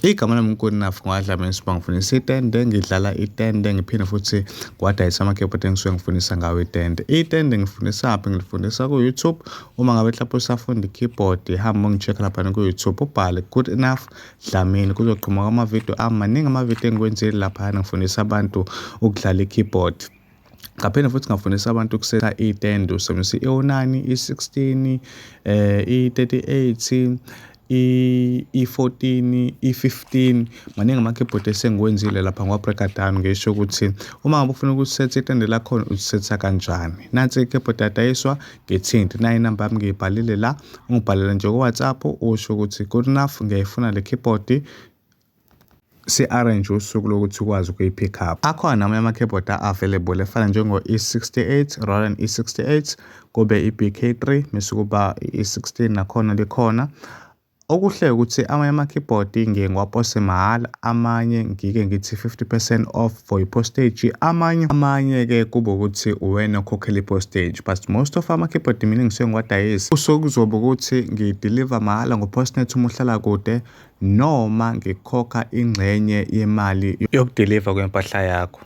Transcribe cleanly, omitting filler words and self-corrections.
Igama lami nguGoodenough ngwadlamini Siba, ngifundisa itende, ngidlala itende, ngiphinde futhi ngiwadayisa ama-keyboard engisuke ngifundisa ngawo itende. Itende ngilifundisaphi? Ngilifundisa ku-YouTube. Uma ngabe mhlawumbe usafunda i-keyboard, hamba ungi-check-e laphana ku-YouTube, ubhale Good Enough Dlamini, kuzoqhamuka amavidiyo ami. Maningi amavidiyo engiwenzile laphana ngifundisa abantu ukudlala i-keyboard. Ngaphinde futhi ngafundisa abantu ukusetha itende usebenzisa i-O9, i-16, i-38, i-14, i-15. Maningi ama-keyboard esengiwenzile lapha ngiwa-break-a down, ngisho ukuthi uma ngabe ufuna ukusetha itende lakhona ulisetha kanjani. Nansi i-keyboard yadayiswa, ngithinte nayi inamba yami ngiyibhalile la, ungibhalele nje ku-WhatsApp usho ukuthi good enough ngiyayifuna le keyboard, si-arrange usuku lokuthi ukwazi ukuyi-pick up. Akhona namanye ama-keyboard a-available efana njengo-E68, Roland E68, kube i-BK3, mese kuba i-E16 nakhona likhona. Okuhle ukuthi amanye ama-keyboard ngiye ngiwapose mahhala, amanye ngike ngithi 50% off for i-postage, amanye-ke kube ukuthi uwena okhokhela i-postage, but most of ama-keyboard mina engisuke ngiwadayisa kusuke kuzoba ukuthi ngideliver mahhala ngo-postnet uma uhlala kude, noma ngikhokha ingxenye yemali yokudiliva kwempahla yakho.